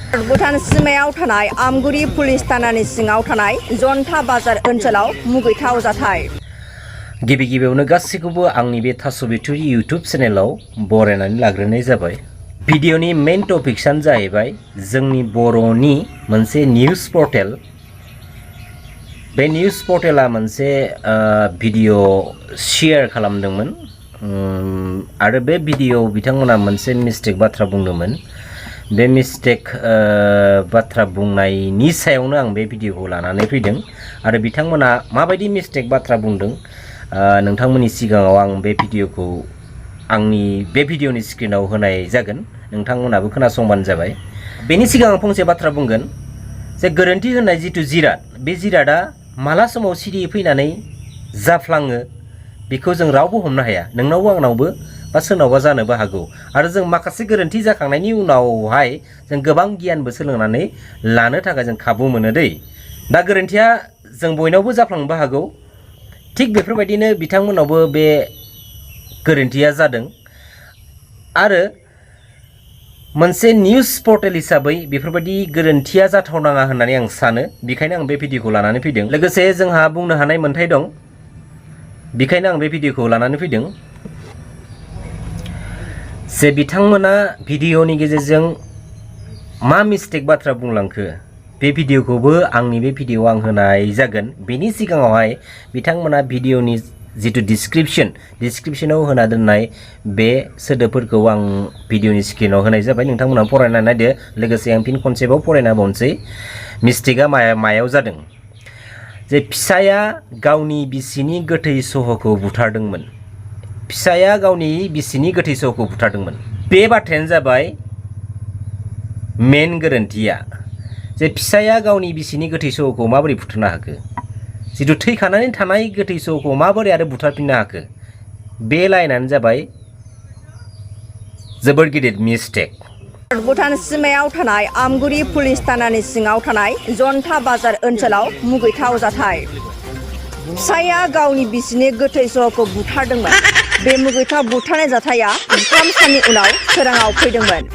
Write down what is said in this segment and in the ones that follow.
भुटान सीमायाव थानाय आमगुरि पुलिस थानानि सिङाव थानाय जन्था बाजार ओनसोलाव मुगैथाव जाथाय। गिबियावनो गासैखौबो आंनि बे थास' बिथुरि इउट्युब चेनेलाव बरायनानै लाग्रोनाय जाबाय। भिडिअनि मेन टपिक्सआनो जाहैबाय जोंनि बर'नि मोनसे निउज पर्टेल। बे निउज पर्टेला मोनसे भिडिअ शेयार खालामदोंमोन आरो बे भिडिअ बिथांमोना मोनसे मिस्टेक बाथ्रा बुंदोंमोन। बे मिस्टेक बाथ्रा बुंनायनि सायावनो आं बे भिडिअखौ लानानै फैदों आरो बिथांमोना माबायदि मिस्टेक बाथ्रा बुंदों नोंथांमोननि सिगाङाव आं बे भिडिअखौ आंनि बे भिडिअनि स्क्रिनाव होनाय जागोन। नोंथांमोनाबो खोनासंबानो जाबाय। बेनि सिगां आं फंसे बाथ्रा बुंगोन जे गोरोन्थि होननाय जिथु जिराद, बे जिरादा माला समाव सिरियै फैनानै जाफ्लाङो बेखौ जों रावबो हमनो हाया। नोंनावबो आंनावबो बा सोरनावबा जानोबो हागौ आरो जों माखासे गोरोन्थि जाखांनायनि उनावहाय जों गोबां गियानबो सोलोंनानै लानो थाखाय जों खाबु मोनो दै। दा गोरोन्थिया जों बयनावबो जाफ्लांनोबो हागौ। थिग बेफोरबायदिनो बिथांमोनावबो बे गोरोन्थिया जादों आरो मोनसे निउज पर्टेल हिसाबै बेफोरबायदि गोरोन्थिया जाथावनाङा होननानै आं सानो। बेखायनो आं बे भिडिअखौ लानानै फैदों। लोगोसे जोंहा बुंनो हानाय मोन्थाय दं, बेखायनो आं बे भिडिअखौ लानानै फैदों जे बिथांमोना भिडिअनि गेजेरजों मा मिस्टेक बाथ्रा बुंलांखो बे भिडिअखौबो आंनि बे भिडिअआव आं होनाय जागोन। बेनि सिगाङावहाय बिथांमोना भिडिअनि जिथु डिसक्रिप्शनाव होना दोननाय बे सोदोबफोरखौ आं भिडिअनि स्क्रिनाव होनाय जाबाय। नोंथांमोना फरायनानै नायदो। लोगोसे आं फिन खनसेबाव फरायना बावनोसै मिस्टेकआ मायाव जादों। जे फिसाया गावनि बिसिनि गोथै सहखौ बुथारदोंमोन। फिसाया गावनि बिसिनि गोथै सहखौ बुथारदोंमोन। बे बाथ्रायानो जाबाय मेन गोरोन्थिया। जे फिसाया गावनि बिसिनि गोथै सहखौ माबोरै बुथारनो हाखो, जिथु थैखानानै थानाय गोथै सहखौ माबोरै आरो बुथारफिननो हाखो, बे लाइनानो जाबाय जोबोर गिदिर मिस्टेक। भुटान सीमायाव थानाय आमगुरि पुलिस थानानि सिङाव थानाय जन्था बाजार ओनसोलाव मुगैथाव जाथाय। फिसाया गावनि बिसिनि गोथै सहखौ बुथारदोंमोन। बे मुगैथाव बुथारनाय जाथाया 3 साननि उनाव सोराङाव फैदोंमोन।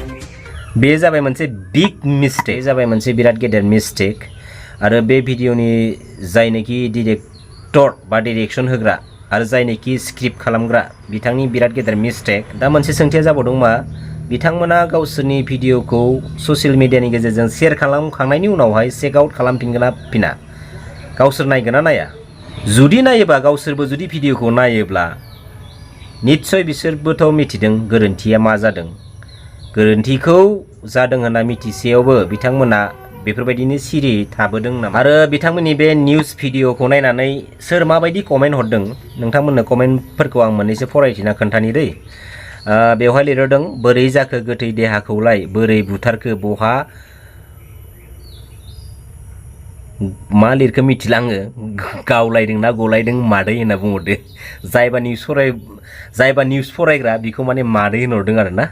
बे जाबाय मोनसे बिग मिस्टेक, जाबाय मोनसे बिराद गेदेर मिस्टेक आरो बे भिडिअनि जायनोखि डिरेक्टर बा डिरेक्सन होग्रा आरो जायनोखि स्क्रिप्ट खालामग्रा बिथांनि बिराद गेदेर मिस्टेक। दा मोनसे सोंथिया जाबावदों मा बिथांमोना गावसोरनि भिडिअखौ ससियेल मिडियानि गेजेरजों शेयार खालामखांनायनि उनावहाय चेक आउट खालामफिनगोन ना फिना, गावसोर नायगोन ना नाया? जुदि नायोबा, गावसोरबो जुदि भिडिअखौ नायोब्ला निस्सय बिसोरबोथ' मिथिदों गोरोन्थिया मा जादों। गोरोन्थिखौ जादों होनना मिथिसेयावबो बिथांमोना बेफोरबायदिनो सिरि थाबोदों नामा? आरो बिथांमोननि बे निउज भिडिअखौ नायनानै सोर माबायदि कमेन्ट हरदों नोंथांमोननो कमेन्टफोरखौ आं मोननैसो फरायथिना खोन्थानि दै। बेवहाय लिरदों, बोरै जाखो गोथै देहाखौलाय बोरै बुथारखो बहा मा लिरखो मिथिला आङो, गावलायदों ना गलायदों मादै होनना बुंहरदो। जायबा निउज फरायग्रा बेखौ माने मादै होनहरदों आरो ना।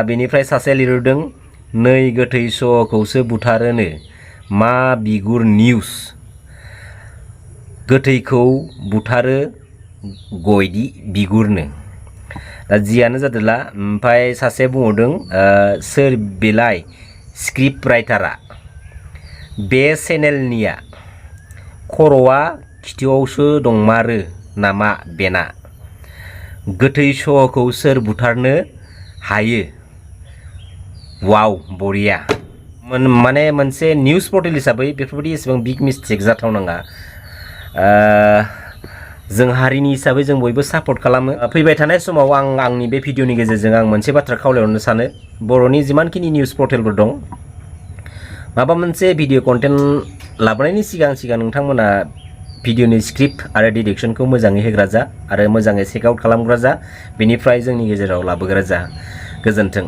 बेनिफ्राय सासे लिरदों, नै गोथै सहखौसो बुथारोनो मा बिगुर निउस, गोथैखौ बुथारो गयदि बिगुरनो। दा जियानो जादोला। ओमफ्राय सासे बुंहरदों, सोर बेलाय स्क्रिप्ट राइटारा, बे चेनेलनिया खर'आ खिथुआवसो दंमारो नामा बेना, गोथै सहखौ सोर बुथारनो हायो, वाव बरिया। माने मोनसे निउज पर्टेल हिसाबै बेफोरबायदि एसेबां बिग मिस्टेक जाथावनाङा। जों हारिनि हिसाबै जों बयबो सापर्ट खालामो। फैबाय थानाय समाव आं आंनि बे भिडिअनि गेजेरजों आं मोनसे बाथ्रा खावलायहरनो सानो, बर'नि जिमानखिनि निउज पर्टेलफोर दं, माबा मोनसे भिडिअ कन्टेन्ट लाबोनायनि सिगां नोंथांमोना भिडिअनि स्क्रिप्ट आरो डिरेक्सनखौ मोजाङै होग्रा जा आरो मोजाङै चेक आउट खालामग्रा जा, बेनिफ्राय जोंनि गेजेराव लाबोग्रा जा। गोजोन्थों।